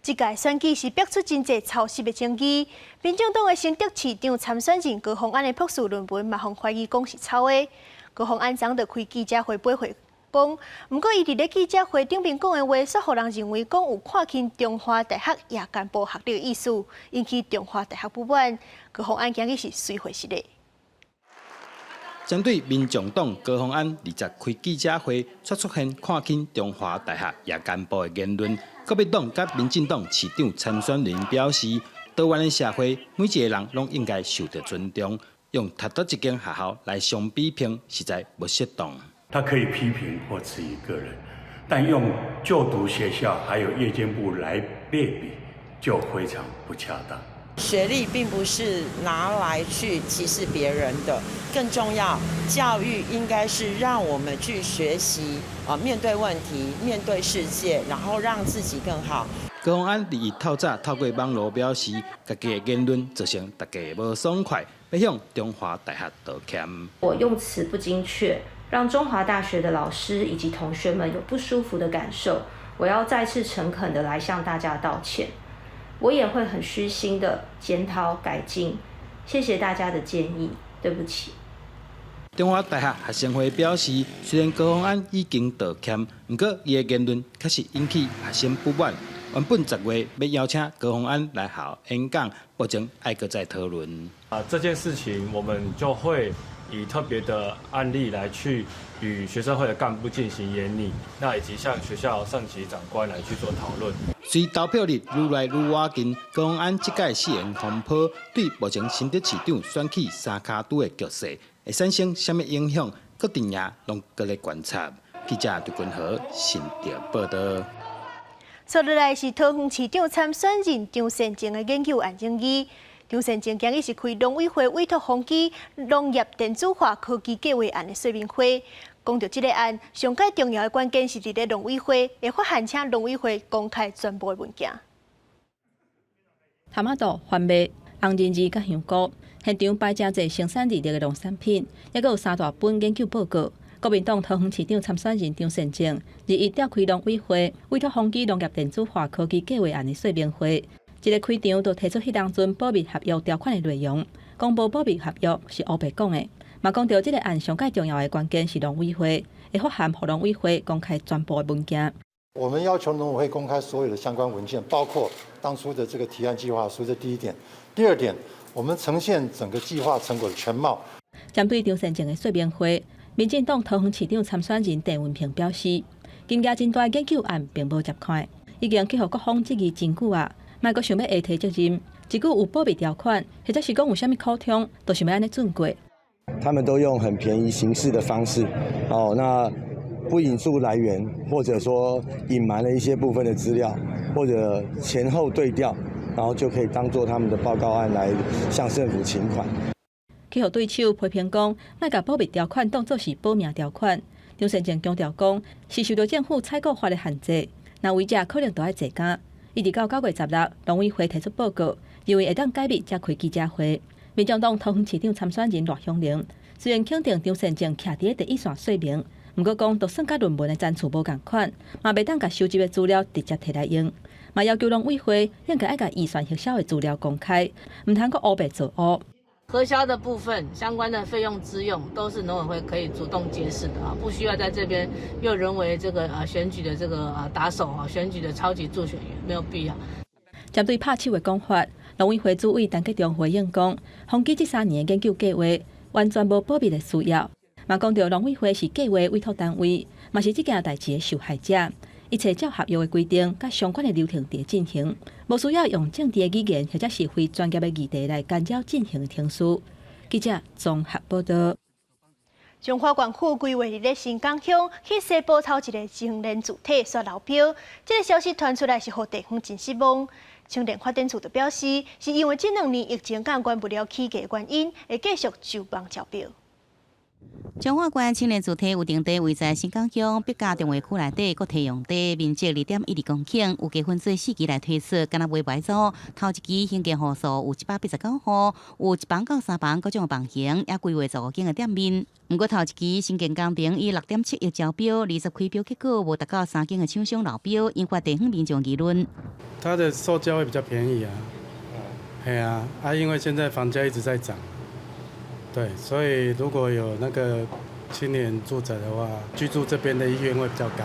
這屆選舉是逼出真濟抄襲的爭議，民進黨的新竹市長參選人高虹安的博士論文嘛，予懷疑講是抄的。高虹安昨就開記者會駁回講，毋過伊佇咧記者會頂面講的話，煞予人認為講有看輕中華大學夜間部學歷的意思，引起中華大學不滿。高虹安今日是隨回實的。針對民眾黨高虹安20開記者會，卻出現看輕中華大學夜間部的言論，國民黨佮民進黨市長參選人表示，多元的社會，每一個人攏應該受到尊重。用讀佗一間學校來相比評，實在無適當。他可以批評或質疑個人，但用就讀學校還有夜間部來類比，就非常不恰當。學歷並不是拿來去歧視別人的，更重要，教育應該是讓我們去學習啊，面對問題，面對世界，然後讓自己更好。高虹安佇伊透早透過網路表示，家己的言論造成大家無爽快，欲向中華大學道歉。我用詞不精確，讓中華大學的老師以及同學們有不舒服的感受，我要再次誠懇的來向大家道歉。我也會很虛心的檢討改進，謝謝大家的建議，對不起。中華大學學生會表示，雖然高虹安已經道歉，毋過伊的言論確實引起學生不滿。原本10月欲邀請高虹安來校演講，目前愛閣再討論。啊，這件事情我們就會以特別的案例來去與學生會的幹部進行研擬，那以及向學校上級長官來去做討論。隨投票日愈來愈倚近，高虹安這屆失言風波對目前新竹市長選舉三跤拄的局勢會產生啥物影響？各陣營攏閣咧觀察。記者劉君和新竹報道。接落來是桃園市長參選人張善政的研究案爭議。張善政今日是開農委會委託宏碁農業電子化科技計劃案的說明會。講著這个案，上蓋重要的關鍵是佇咧農委會會發函請農委會公開全部的文件。探仔肚、番麥、紅仁兒佮香菇，現場擺誠濟生產力的農產品，抑閣有三大本研究報告。國民黨桃園市長參選人張善政，21召開農委會委託宏碁農業電子化科技計劃案的說明會，一个開場就提出彼當陣保密合約條款的內容，講無保密合約是烏白講的，嘛講著這个案上蓋重要的關鍵是農委會會發函予農委會公開全部的文件。我們要求農委會公開所有的相關文件，包括當初的這個提案計劃書，這第一點。第二點，我們呈現整個計劃成果的全貌。針對張善政的說明會，民進黨桃園市長參選人鄭運鵬表示，金額真大研究案並無接看，已經去予各方質疑真久啊，莫閣想欲下推責任，一句有保密條款，或者是講有啥物苦衷，都想欲按呢準過。他們都用很便宜形式的方式，哦，那不引述來源，或者說隱瞞了一些部分的資料，或者前後對調，然後就可以當做他們的報告案來向政府請款。去予對手批評講，莫共保密條款當作是保命條款。張善政強調講，是受到政府採購法的限制，若違者可能著愛坐監。一直到9月16，農委會提出報告，認為會當解密，才開記者會。民眾黨桃園市長參選人賴香伶雖然肯定張善政徛佇第一線說明，毋過講，就算佮論文的層次無仝款，嘛袂當共收集的資料直接提來用，嘛要求農委會應該愛共預算核銷的資料公開，毋通閣烏白做烏。核銷的部分相關的費用支用都是農委會可以主動揭示的啊，不需要在這邊又人為這個啊選舉的這個啊打手啊，選舉的超級助選員沒有必要。針對拍手的講法，農委會主委陳吉仲回應講，宏基這3年的研究計劃完全無保密的需要，嘛講著農委會是計劃委託單位，嘛是這件代誌的受害者，一切照合約的規定佮相關的流程佇進行，無需要用政治的語言或者是非專業的議題來干擾進行的程序。記者綜合報道。彰化縣府規劃佇咧新港鄉去西部頭一个青年住宅煞流標，這个消息傳出來是予地方真失望。青年發展處就表示，是因為這2年疫情佮原物料起價原因，會繼續就網招標。彰化縣青年住宅有定地位在新港鄉筆架重劃區內底，閣提用地面積2.12公頃，有計分做四期來推出，敢若賣袂走。頭一期興建戶數有189戶，有一房到三房各種房型，也規劃15間的店面。毋過頭一期興建工程以6.7億招標，20開標結果無達到三間的廠商流標，引發地方民眾議論。它的售價會比較便宜啊，係啊，啊因為現在房價一直在漲。對，所以如果有那個青年住宅的話，居住這邊的意願會比較高。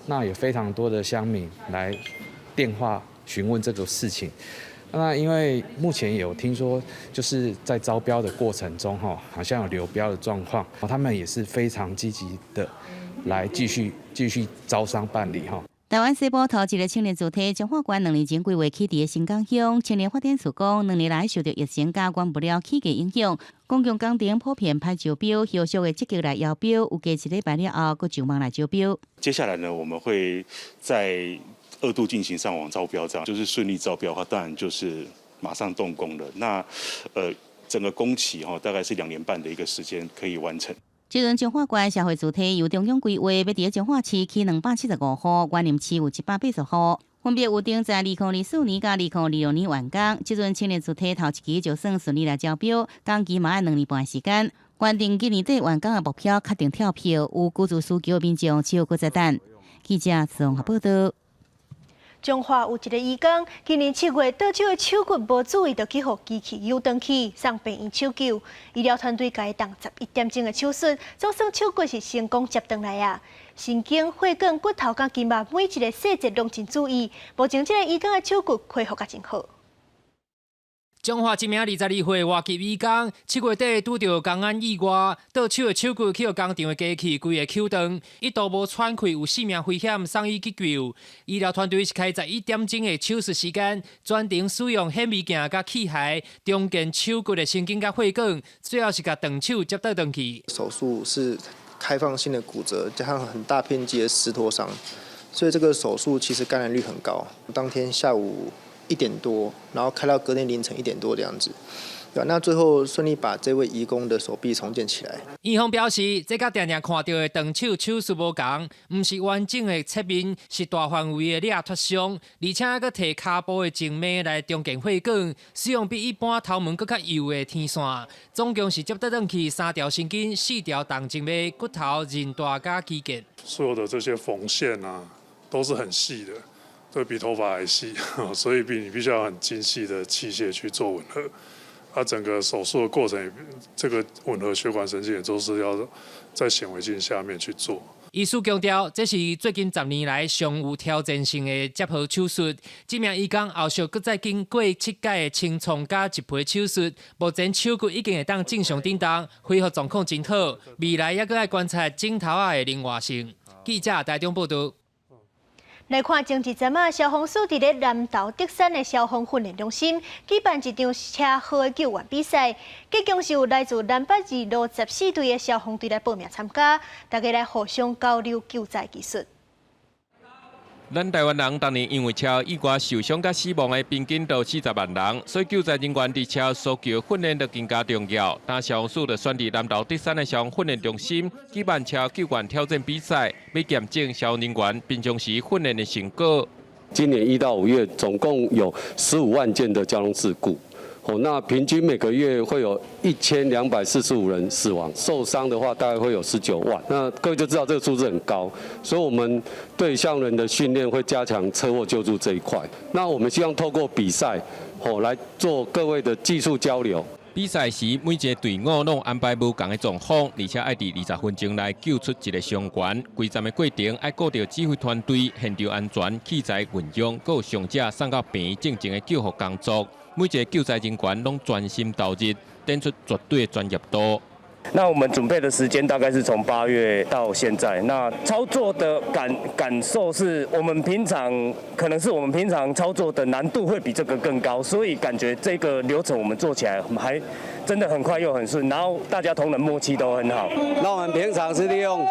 那有非常多的鄉民來電話詢問這個事情。那因為目前有聽說，就是在招標的過程中，哈，好像有流標的狀況，他們也是非常積極的來繼續招商辦理，哈。台灣西部頭一个青年住宅，彰化縣2年前規劃起佇新港鄉。青年發展處講，2年來受著疫情佮原物料起價影響，公共工程普遍歹招標，後續會積極來邀標，有過一禮拜了後，閣上網來招標。接下來呢，我們會再二度進行上網招標，這樣就是順利招標的話，當然就是馬上動工了。那整個工期哈，大概是2年半的一個時間可以完成。這陣彰化縣社會住宅由中央規劃，欲佇咧彰化市起275戶，員林市有180戶，分別有定在2024年佮2026年完工。這陣青年住宅頭一期就算順利來招標，工期嘛愛2年半時間。原定今年底完工的目標確定跳票，有居住需求的民眾只有閣再等。記者綜合報道。彰化有一个醫工，今年7月倒手的手骨無注意，就去予機器扭斷去，送病院搶救。醫療團隊共伊動11點鐘的手術，總算手骨是成功接轉來啊！神經、血管、骨頭佮筋肉，每一个細節攏真注意。目前這个醫工的手骨恢復甲真好。彰化一名22歲外籍醫工，7月底拄著工安意外，倒手的手骨去予工廠的機器規个搝斷，一度無喘氣，有性命危險，送醫急救。醫療團隊是開11點鐘的手術時間，全程使用顯微鏡佮器械重建手骨的神經佮血管，最後是共斷手接倒轉去。手術是開放性的骨折，加上很大面積的撕脫傷，所以這個手術其實感染率很高。當天下午1點多，然後開到隔天凌晨1點多這樣子，對吧？那最後順利把這位移工的手臂重建起來。院方表示，這佮定定看著的斷手手術無仝，毋是完整的切面，是大範圍的掠脫傷，而且閣提跤步的靜脈來重建血管，使用比一般頭毛閣較幼的天線，總共是接倒轉去三條神經、四條動靜脈、骨頭、韌帶佮肌腱。所有的這些縫線啊，都是很細的。都比頭髮還細，所以你必須要很精細的器械去做吻合。啊，整個手術的過程，這個吻合血管神經也都是要在顯微鏡下面去做。醫師強調，這是最近10年來上有挑戰性的接合手術。這名醫工後續閣再經過七擺的清創佮植皮手術，目前手骨已經會當正常振動，恢復狀況真好。未來猶閣愛觀察指頭仔的靈活性。記者台中報道。來看前一陣仔，消防署佇咧南投竹山的消防訓練中心舉辦一場車禍的救援比賽，結果是有來自南北二路14隊的消防隊來報名參加，大家來互相交流救災技術。咱台灣人逐年因為車禍意外受傷佮死亡的平均都40萬人，所以救災人員佇車禍搜救訓練就更加重要。但消防署就選佇南投竹山的消防訓練中心舉辦車禍救援挑戰比賽，欲驗證消防人員平常時訓練的成果。今年1到5月總共有15萬件的交通事故，哦，那平均每個月會有1245人死亡，受傷的話大概會有19萬。那各位就知道這個數字很高，所以我們對消防人的訓練會加強車禍救助這一塊。那我們希望透過比賽，哦，來做各位的技術交流。比賽時，每一个隊伍攏安排無仝的狀況，而且愛佇20分鐘內救出一个傷員。規站的過程愛顧著指揮團隊、現場安全、器材運用，閣有傷者送到病院進前的救護工作。每一个救災人員攏專心投入，展出絕對的專業度。那我們準備的時間大概是從8月到現在。那操作的感受是我們平常可能是我們平常操作的難度會比這個更高，所以感覺這個流程我們做起來還真的很快又很順，然後大家同仁默契都很好。那我們平常是利用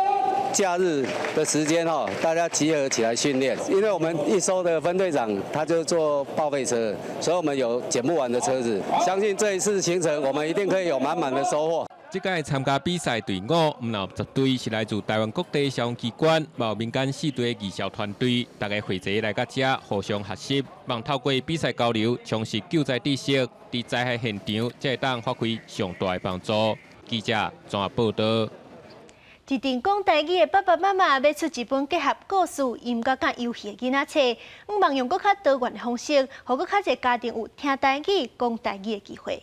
假日的時間哈，大家集合起來訓練。因為我們一艘的分隊長他就坐報廢車，所以我們有撿不完的車子。相信這一次行程，我們一定可以有滿滿的收穫。這屆參加比賽隊伍，毋但有10隊是來自台灣各地消防機關，嘛有民間4隊的義消團隊，大家匯集來到遮，互相學習，望透過比賽交流，充實救災知識，佇災害現場才會當發揮上大的幫助。記者綜合報導。一陣講台語的爸爸媽媽欲出一本結合故事、音樂佮遊戲的囡仔冊，向望用閣較多元的方式，予閣較濟家庭有聽台語、講台語的機會。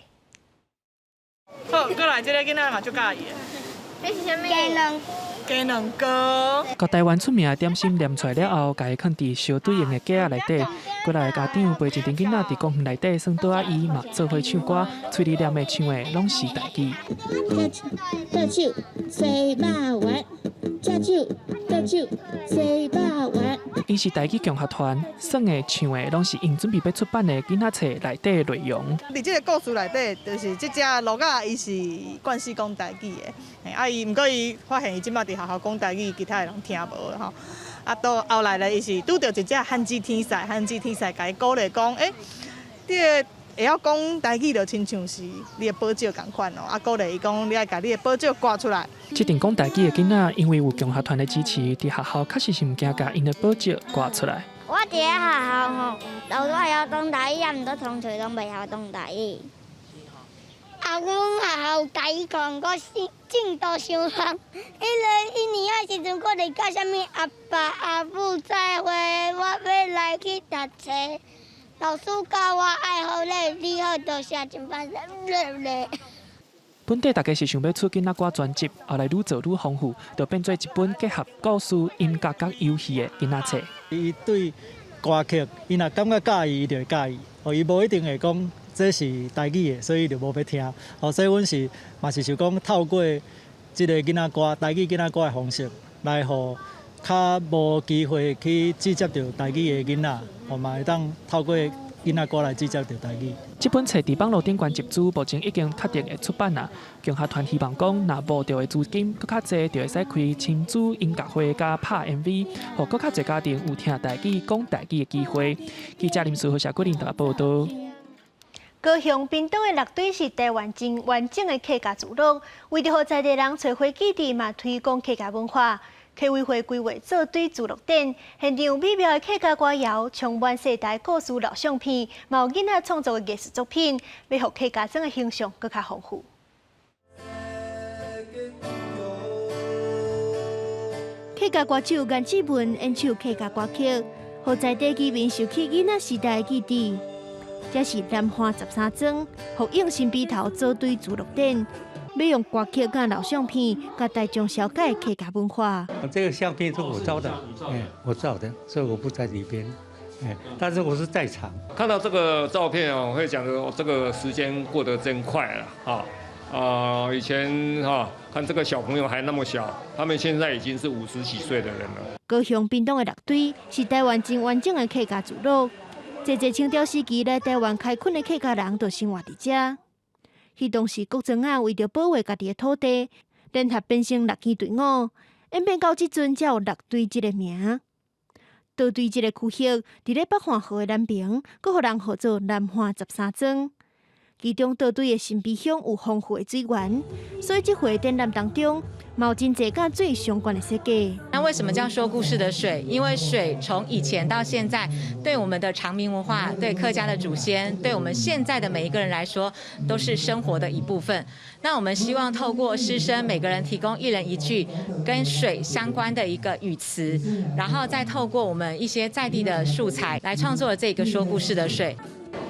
好，閣來這个囡仔嘛足佮意的。這是啥物？雞卵。雞卵糕。共台灣出名的點心念出來了後，共伊囥佇燒對應的格仔內底。過來家長陪一陣囡仔佇公園內底耍桌仔椅，嘛做伙唱歌，喙裡念的唱的攏是台語。倒手，洗肉丸，正手，倒手，洗肉丸。𪜶是台語共學團，耍的唱的攏是𪜶準備欲出版的囡仔冊內底的內容。佇這个故事內底，就是這隻驢仔，伊是慣勢講台語的，啊伊毋過伊發現伊這擺佇學校講台語，其他的人聽無吼。啊，到後來咧，伊是拄著一隻漢字天使，漢字天使共伊鼓勵講，欸，你的會曉講台語，就親像是你的寶石仝款哦。啊，鼓勵伊講，你愛共你的寶石掛出來。這陣講台語的囡仔，因為有共學團的支持，佇學校確實是毋驚共𪜶的寶石掛出來。我佇咧學校吼，老師會曉講台語，啊，毋過同學攏袂曉講台語。啊，阮學校台語課，我進度傷慢。彼个一年仔時陣，閣咧教啥物阿爸阿母再會，我欲來去讀冊。老師教我愛好咧，你好，多謝真歹勢咧。本底大家是想欲出囡仔歌專輯，後來愈做愈豐富，就變做一本結合故事、音樂佮遊戲的囡仔冊。伊對歌曲，伊若感覺佮意，伊就會佮意。哦，伊無一定會講這是台語的，所以就無欲聽。哦，所以阮是嘛是想講透過這个囡仔歌、台語囡仔歌的方式，來予較無機會去接觸著台語的囡仔，哦嘛會當透過囡仔歌來接觸著台語。這本冊佇網路頂懸集資，目前已經確定會出版啦。共學團希望講，若募著的資金閣較濟，就會使開親子音樂會佮拍 MV，予閣較濟家庭有聽台語、講台語的機會。記者林書豪、謝桂林台報導。高雄屏東的六堆是台灣真完整的客家聚落，為著予在地人揣回基地，嘛推廣客家文化。客委會規劃做堆聚落展，現場有美妙的客家歌謠，充滿世代故事老相片，嘛有囡仔創作的藝術作品，欲予客家莊的形象閣較豐富。客家歌手顏志文演唱客家歌曲，予在地居民拾起囡仔時代的記憶。這是南華13莊，呼應新埤頭做堆聚落展，欲用歌曲佮老相片，共大眾紹介客家文化。這個相片是我照的，哎，我照的，所以我不在裡邊，哎，但是我是在場。看到這個照片哦，會講說這個時間過得真快了，啊，啊，以前哈，看這個小朋友還那麼小，他們現在已經是50幾歲的人了。高雄屏東的六堆是台灣真完整的客家聚落，濟濟清朝時期來台灣開墾的客家人就生活佇遮。彼當時各莊仔為著保衛家己的土地，聯合編成六支隊伍，演變到這陣才有六堆這个名。倒堆這个區域，佇咧北旱河的南爿，閣予人號做南旱十三莊。其中倒堆的新埤鄉有豐富的水源，所以這回展覽當中，嘛有真濟佮水相關的設計。那為什麼叫說故事的水？因為水從以前到現在，對我們的常民文化、對客家的祖先、對我們現在的每一個人來說，都是生活的一部分。那我們希望透過師生每個人提供一人一句跟水相關的一個語詞，然後再透過我們一些在地的素材來創作這個說故事的水。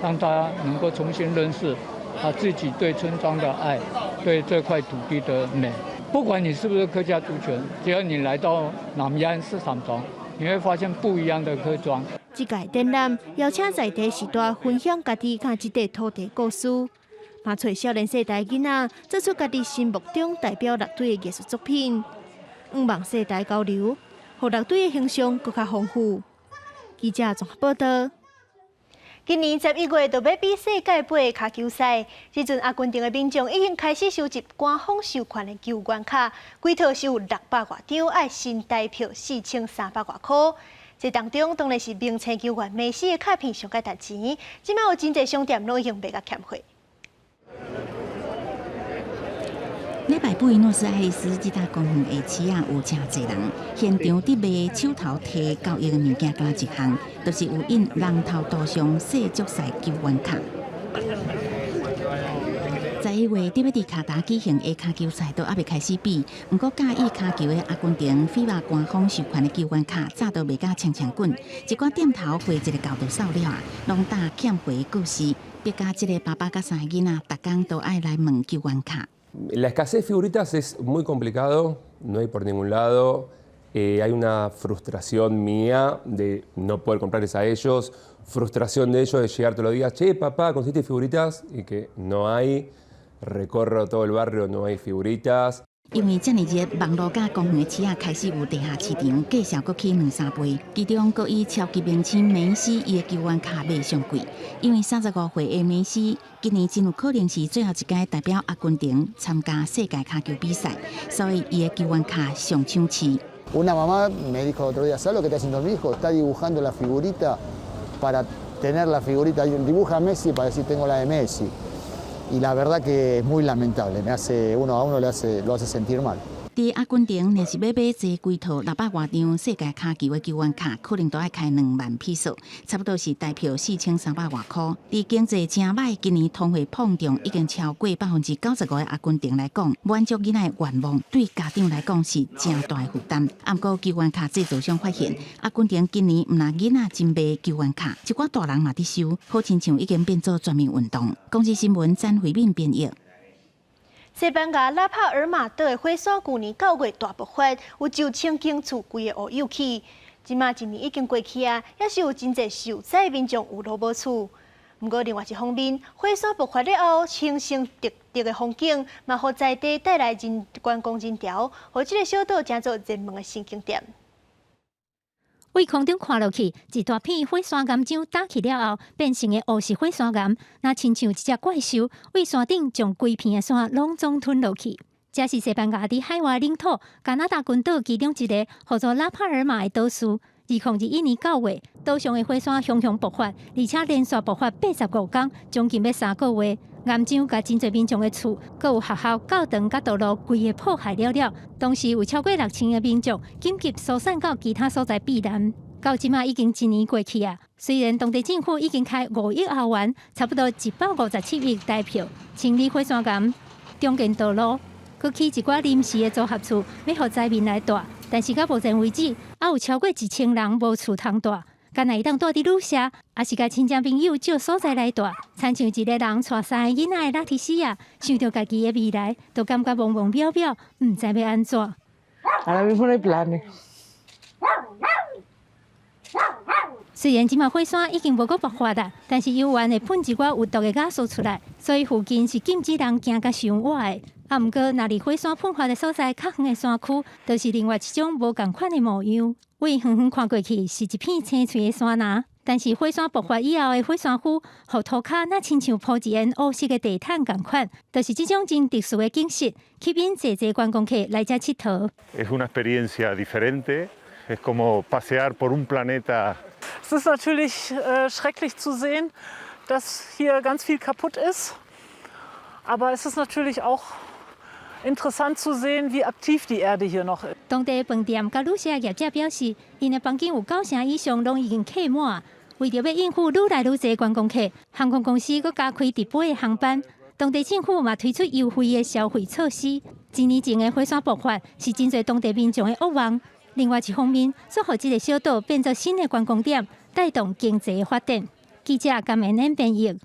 讓大家能夠重新認識他自己對村莊的愛，對這塊土地的美。不管你是不是客家族群，只要你來到南安市場中，你會發現不一樣的客莊。這屆展覽邀請在地序大分享家己佮這塊土地故事，嘛揣少年世代囡仔做出家己心目中代表六堆的藝術作品，向望世代交流，予六堆的形象閣較豐富。記者綜合報道。今年11月就欲比世界盃跤球賽，這陣阿根廷的民眾已經開始收集官方授權的球員卡，規套是有600外張，愛新台票4300外箍。這當中當然是明星球員梅西的卡片上蓋值錢，這馬有真濟商店攏已經賣甲欠貨。禮拜布宜諾斯艾利斯這搭公園的市仔有誠濟人，現場佇賣手頭提交易的物件，敢若一項，就是有印人頭圖像世足賽球員卡。11月佇欲佇卡達舉行的跤球賽都猶未開始比，毋過佮意跤球的阿根廷 FIFA 官方授權的球員卡早都賣甲槍槍滾，一寡店頭貨一个到就掃了啊，攏焦欠貨的故事。別家這个爸爸佮三个囡仔，逐工都愛來問球員卡。 La escasez de figuritas es muy complicado, no hay por ningún lado. Hay una frustración mía de no poder comprarles a ellos, frustración de ellos de llegar todos los días, che, papá, ¿conseguiste figuritas? Y que no hay, recorro todo el barrio, no hay figuritas. 因為遮爾熱，網路佮公園的市仔開始有地下市場，價數閣起兩三倍。其中，閣以超級明星梅西伊的球員卡賣上貴，因為35歲的梅西今年真有可能是最後一屆代表阿根廷參加世界跤球比賽，所以伊的球員卡上搶市。 Una mamá me dijo el otro día, ¿sabes lo que está haciendo mi hijo? Está dibujando la figurita para tener la figurita. Dibuja a Messi para decir tengo la de Messi. Y la verdad que es muy lamentable, me hace, uno a uno le hace, lo hace sentir mal. 佇阿根廷，若是欲買這規套600外張世界跤球的球員卡，可能都愛開2萬披索，差不多是台票4300外箍。佇經濟誠䆀，今年通貨膨脹已經超過95%的阿根廷來講，滿足囡仔的願望，對家長來講是誠大的負擔。毋過球員卡製造商發現，阿根廷今年毋但囡仔真賣球員卡，一寡大人嘛佇收，好親像已經變做全民運動。公視新聞詹慧敏編譯。西班牙拉帕爾馬島的火山舊年9月大爆發，有9000間厝規个烏有去。這馬一年已經過去啊，猶是有真濟受災民眾有路無厝。毋過另外一方面，火山爆發了後形成獨特的風景，嘛予在地帶來真觀光人潮，予這个小島成做熱門的新景點。對空中看落去，一大片火山岩漿焦去了後，變成的烏色火山岩，若親像一隻怪獸，對山頂將規片的山攏總吞落去。這是西班牙佇海外領土加拿大群島其中一个號做拉帕爾馬的島嶼。2021年9月，島上的火山雄雄爆發，而且連續爆發85工，將近欲3個月。岩漿共真濟民眾的厝，閣有學校、教堂佮道路規个破壞了了。當時有超過6000个民眾緊急疏散到其他所在避難。到這馬已經一年過去啊，雖然當地政府已經開5億歐元，差不多157億台票，清理火山岩、重建道路，閣起一寡臨時的組合厝，欲予災民來蹛。但是到目前為止，猶有超過1000人無厝通蹛。敢若會當蹛佇旅社，抑是共親戚朋友借所在來蹛。親像一个人帶三个囡仔的拉提西亞，想著家己的未來，都感覺茫茫渺渺，毋知欲按怎。 Ahora mismo no hay planes. 雖然這馬火山已經無閣爆發啦，但是猶原會噴一寡有毒的瓦斯出來，所以附近是禁止人行佮傷倚的。啊，毋過若離火山噴發的所在較遠的山區，就是另外一種無仝款的模樣。對遠遠看過去是一片青翠的山林，但是火山爆發以後的火山灰，予塗跤若親像鋪一層烏色的地毯仝款，就是這種真特殊的景色，吸引濟濟觀光客來遮𨑨迌。 Es una experiencia diferente, es como pasear por un planeta. Es ist natürlich schrecklich zu sehen, dass hier ganz viel kaputt ist. Aber es ist natürlich auch interessant zu sehen, wie aktiv die Erde hier noch ist. 當地飯店佮旅社業者表示，𪜶的房間有九成以上攏已經客滿。為著欲應付愈來愈濟觀光客，航空公司閣加開直飛的航班。當地政府嘛推出優惠的消費措施。一年前的火山爆發是真濟當地民眾的噩夢。另外一方面，煞予這个小島變做新的觀光點，帶動經濟的發展。記者甘妍妍編譯。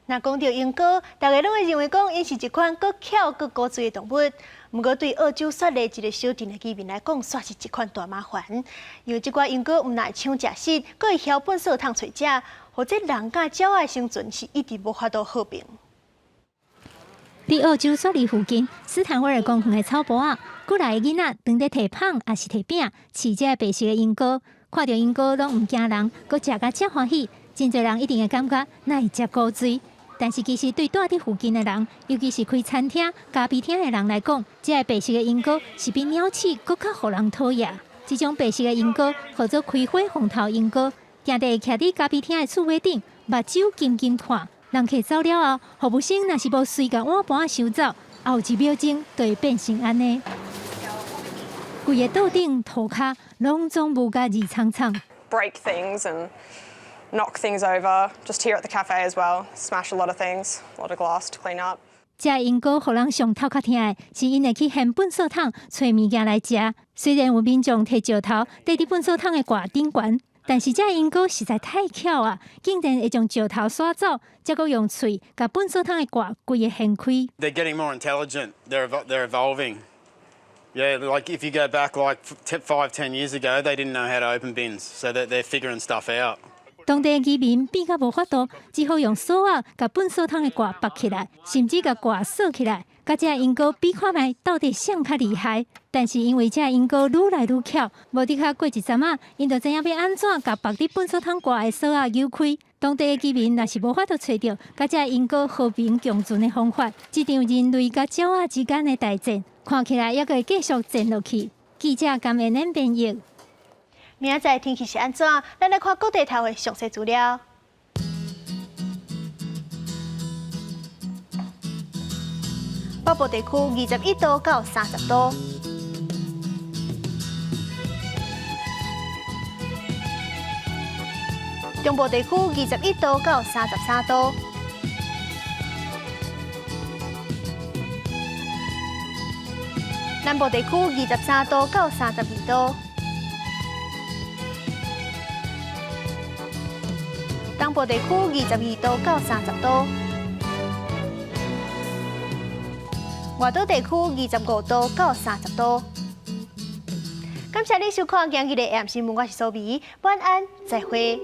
若講著鸚鵡，大家攏會認為講𪜶是一款閣巧閣古錐的動物。毋過對澳洲雪梨一个小鎮的居民來講，煞是一款大麻煩。因為這寡鸚鵡毋但會搶食食，閣會枵糞埽桶揣食，予這人佮鳥仔的生存是一直無法度和平。佇澳洲雪梨附近，斯坦威爾公園的草埔仔，幾來个囡仔當咧提麭抑是提餅，飼這白色的鸚鵡，看著鸚鵡攏毋驚人，閣食甲遮歡喜，真濟人一定會感覺哪會遮古錐。但是其實對住佇附近的人，尤其是開餐廳、咖啡廳的人來講，這个白色的鸚鵡是比鳥鼠閣較予人討厭。這種白色的鸚鵡號做開花紅頭鸚鵡，定定會徛佇咖啡廳的厝尾頂，目睭金金看。人客走了後，服務生若是無隨共碗盤仔收走，後一秒鐘就會變成按呢。規个桌頂塗跤攏總霧甲二氅氅。 Break things and knock things over. Just here at the cafe as well, smash a lot of things, a lot of glass to clean up. 這鸚鵡予人上頭殼疼的是，𪜶會去掀糞埽桶揣物件來食。雖然有民眾提石頭綴佇糞埽桶的蓋頂懸，但是這鸚鵡實在太巧啊，竟然會將石頭徙走，才閣用喙共糞埽桶的蓋規个掀開。 They're getting more intelligent. They're evolving. Yeah, like if you go back like 5, 10 years ago, they didn't know how to open bins, so they're figuring stuff out. 當地居民變甲無法度，只好用索仔共糞埽桶的蓋縛起來，甚至共蓋鎖起來，共這鸚鵡比看覓到底誰較厲害。但是因為這鸚鵡愈來愈巧，無得較過一陣仔，𪜶就知影欲按怎共縛佇糞埽桶蓋的索仔扭開。當地的居民若是無法度揣著，共這鸚鵡和平共存的方法，這場人類佮鳥仔之間的大戰，看起來猶閣會繼續戰落去。記者甘妍妍編譯。明仔載天氣是按怎？咱來看各地頭的詳細資料。北部地區21度到30度。中部地區21度到33度。南部地區23度到32度。東部地區22度到30度。外島地區25度到30度。感謝你收看今日的 AM 新聞，我是蘇美，晚安，再會。